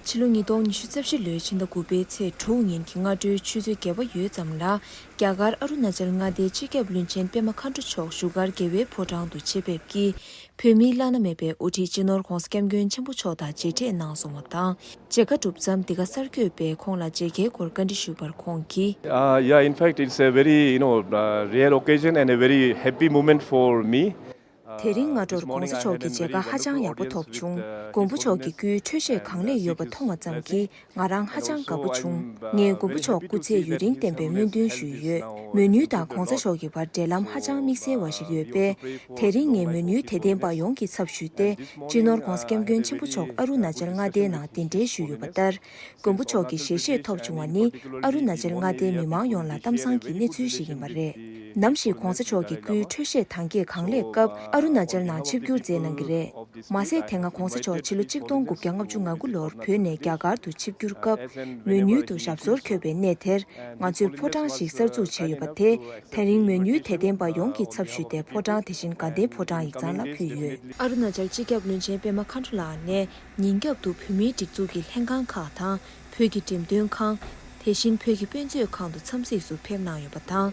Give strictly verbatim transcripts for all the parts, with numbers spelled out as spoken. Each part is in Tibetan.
ཕྱི་ལོ་ཉིས་སྟོང་ཉི་ཤུ་རྩ་བཞི་ལོའི་ཕྱི་ཟླ་དགུ་པའི་ཚེས་དྲུག་ཉིན་གྱི་སྔ་དྲོའི་ཆུ་ཚོད་བརྒྱད་པ་ཡོལ་ཙམ་ལ། རྒྱ་གར་ཨ་རུ་ན་ཅལ་མངའ་སྡེའི་སྤྱི་ཁྱབ་བློན་ཆེན་པད་མ་མཁའ་འགྲོ་མཆོག་བཞུགས་སྒར་རྒྱལ་བའི་ཕོ་བྲང་དུ་ཆེད་ཕེབས་ཀྱིས། བོད་མིའི་བླ་ན་མེད་པའི་དབུ་ཁྲིད་སྤྱི་ནོར་༧གོང་ས་༧སྐྱབས་མགོན་ཆེན་པོ་མཆོག་དང་མཇལ་འཕྲད་གནང་སོང་བ་དང་། མཇལ་ཁ་གྲུབ་མཚམས་འདི་ག་གསར་འགོད་པས་ཁོང་ལ་མཇལ་ཁའི་སྐོར་བཀའ་འདྲི་ཞུས་པར་ཁོང་གིས། Uh, yeah, in fact, it's a very, you know, uh, rare occasion and a very happy moment for me. དེ་རིང་སྔ་དྲོར་༧གོང་ས་མཆོག་གི་མཇལ་ཁ་ཧ་ཅང་ཡག་པོ་ཐོབ་བྱུང་། མགོན་པོ་མཆོག་གི་སྐུའི་འཕྲོད་བཞེས་གང་ལེགས་ཡོད་པ་མཐོང་བ་ཙམ་གྱིས། ང་རང་ཧ་ཅང་དགའ་པོ་བྱུང་། ངས་མགོན་པོ་མཆོག་སྐུ་ཚེ་ཡུན་རིང་བརྟན་པའི་སྨོན་འདུན་ཞུས་ཡོད། མོས་ནུས་དང་༧གོང་ས་མཆོག་གི་བར་འབྲེལ་ལམ་ཧ་ཅང་དམིགས་བསལ་བ་ཞིག་ཡོད་པས། དེ་རིང་ངས་མོས་ནུས་དད་ལྡན་པ་ཡོངས་ཀྱི་ཚབ་ཞུས་ཏེ། སྤྱི་ནོར་༧གོང་ས་༧སྐྱབས་མགོན་ཆེན་པོ་མཆོག་ཨ་རུ་ན་ཅལ་མངའ་སྡེའི་ནང་གདན་འདྲེན་ཞུས་ཡོད་པ་ལྟར། མགོན་པོ་མཆོག་གི་ཞལ་བཞེས་ཐོབ་བྱུང་བ་ནི། ཨ་རུ་ན་ཅལ་མངའ་སྡེའི་མི་མང་ཡོངས་ལ་གཏམ་བཟང་གི་གནས་ཚུལ་ཞིག་ཡིན་པ་རེད། ནམ་ཞིག་༧གོང་ས་མཆོག་གི་སྐུའི་འཕྲོད་བཞེས་དང་རྐྱེན་གང་ལེགས་སྐབས་ཨ་རུ་ན་ཅལ་ནང་ཆིབས་བསྒྱུར་མཛད་གནང་གི་རེད། མ་ཟད་དེ་སྔ་༧གོང་ས་མཆོག་ཕྱི་ལོ་གཅིག་སྟོང་དགུ་བརྒྱ་ལྔ་བཅུ་ང་དགུ་ལོར་བོད་ནས་རྒྱ་གར་དུ་ཆིབས་བསྒྱུར་སྐབས། མོས་ནུས་དུ་ཞབས་སོར་འཁོད་པའི་གནས་དེར་ང་ཚོས་ཕོ་བྲང་ཞིག་གསར་འཛུགས་བྱས་ཡོད་པ་དེ། དེ་རིང་མོས་ནུས་དད་ལྡན་པ་ཡོངས་ཀྱི་ཚབ་ཞུས་ཏེ་ཕོ་བྲང་དེ་བཞིན་དགའ་ལྡན་ཕོ་བྲང་ཡིག་ཚང་ལ་ཕུལ་ཡོད། ཨ་རུ་ན་ཅལ་སྤྱི་ཁྱབ་བློན་ཆེན་པད་མ་མཁའ་འགྲོ་ལགས་ནས། ཉིན་རྒྱབ་ཏུ་བོད་མིའི་སྒྲིག་འཛུགས་ཀྱི་ལྷན་ཁང་ཁག་དང་། བོད་ཀྱི་འགྲེམས་སྟོན་ཁང་། དེ་བཞིན་བོད་ཀྱི་དཔེ་མཛོད་ཁང་དུ་འཚམས་གཟིགས་སུ་ཕེབས་གནང་ཡོད་པ་དང་།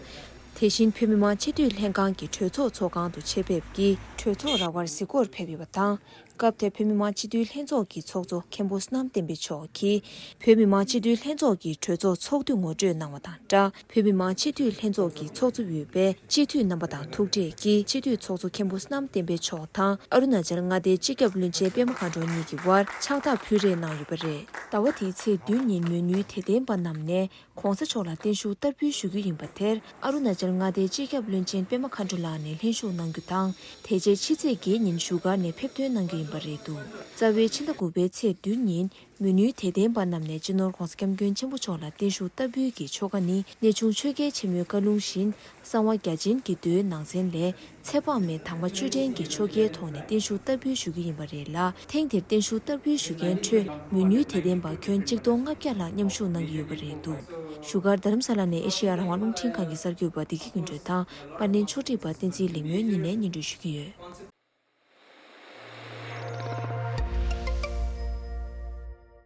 དེ་བཞིན་བོད་མི་མང་སྤྱི་འཐུས་ལྷན་ཁང་གི་གྲོས་ཚོགས་ཚོགས་ཁང་དུ་ཆེད་ཕེབས་ཀྱིས་གྲོས་ཚོགས་ར་བར་གཟིགས་སྐོར་ཕེབས་ཡོད་པ་དང་། སྐབས་དེར་བོད་མི་མང་སྤྱི་འཐུས་ལྷན་ཚོགས་ཀྱི་ཚོགས་གཙོ་མཁན་པོ་བསོད་ནམས་བསྟན་འཕེལ་མཆོག་གིས། བོད་མི་མང་སྤྱི་འཐུས་ལྷན་ཚོགས་ཀྱི་གྲོས་ཚོགས་ཚོགས་དུས་ངོ་སྤྲོད་གནང་བ་དང་སྦྲགས། བོད་མི་མང་སྤྱི་འཐུས་ལྷན་ཚོགས་ཀྱི་ཚོགས་གཙོ་དབུས་པའི་སྤྱི་འཐུས་རྣམ་པ་དང་ཐུག་འཕྲད་ཀྱིས། སྤྱི་འཐུས་ཚོགས་གཙོ་མཁན་པོ་བསོད་ནམས་བསྟན་འཕེལ་མཆོག་དང་ཨ་རུ་ན་ཅལ་མངའ་སྡེའི་སྤྱི་ཁྱབ་བློན་ཆེན་པད་མ་མཁའ་འགྲོ་གཉིས་ཀྱི་དབར་ཕྱག་རྟགས་ཕུལ་རེས་གནང་ཡོད་པ་རེད། ཟླ་བ་འདིའི་ཚེས་བདུན་ཉིན་མོས་ནུས་དད་ལྡན་པ་རྣམས་ནས་༧གོང་ས་མཆོག་ལ་བརྟན་བཞུགས་བསྟར་འབུལ་ཞུ་རྒྱུ་ཡིན་པ་དེར། ཨ་རུ་ན་ཅལ་མངའ་སྡེའི་སྤྱི་ཁྱབ་བློན་ཆེན་པད་མ་མཁའ་འགྲོ་ལགས་ནས་ལྷན་ཞུགས་གནང་རྒྱུ་དང་། དེ་རྗེས་ཕྱི་ཚེས་བརྒྱད་ཉིན་བཞུགས་སྒར་ནས་ཕེབས་ཐོན་གནང་རྒྱུ་ཡིན་པ་རེད་འདུག་རྩ་བའི་ཕྱི་ཟླ་དགུ་པའི་ཚེས་བདུན་ཉིན། མོས་ནུས་དད་ལྡན་པ་རྣམས་ནས་སྤྱི་ནོར་༧གོང་ས་༧སྐྱབས་མགོན་ཆེན་པོ་མཆོག་ལ་བརྟན་བཞུགས་བསྟར་འབུལ་གྱི་ཆོ་ག་ནི། གནས་ཆུང་ཆོས་རྒྱལ་ཆེན་མོའི་བཀའ་ལུང་བཞིན། གསང་བ་རྒྱ་ཆེན་གྱི་མདོའི་ནང་ཚན་ལས། ཚེ་དཔག་མེད་དྭངས་མ་བཅུད་འདྲེན་གྱི་ཆོ་གའི་ཐོག་ནས་བརྟན་བཞུགས་བསྟར་འབུལ་ཞུ་རྒྱུ་ཡིན་པ་རེད་ལ། ཐེངས་འདིར་བརྟན་བཞུགས་བསྟར་འབུལ་ཞུ་མཁན་ཁྲོད་མོས་ནུས་དད་ལྡན་པ་ཁྱོན་གཅིག་སྟོང་ལྔ་བརྒྱ་ལྷག་མཉམ་ཞུགས་གནང་གི་ཡོད་པ་རེད་འདུག་བཞུགས་སྒར་རྡ་རམ་ས་ལ་ནས་ཨེ་ཤེ་ཡ་རང་དབང་རླུང་འཕྲིན་ཁང་གི་གསར་འགོད་པ་བདེ་སྐྱིད་ཀུན་སྒྲོན་དང་། པར་ལེན་ཕྱོགས་སྒྲིག་པ་བསྟན་འཛིན་ལེགས་སྨོན་གཉིས་ནས་སྙན་སྒྲོན་ཞུ་གི་ཡོད།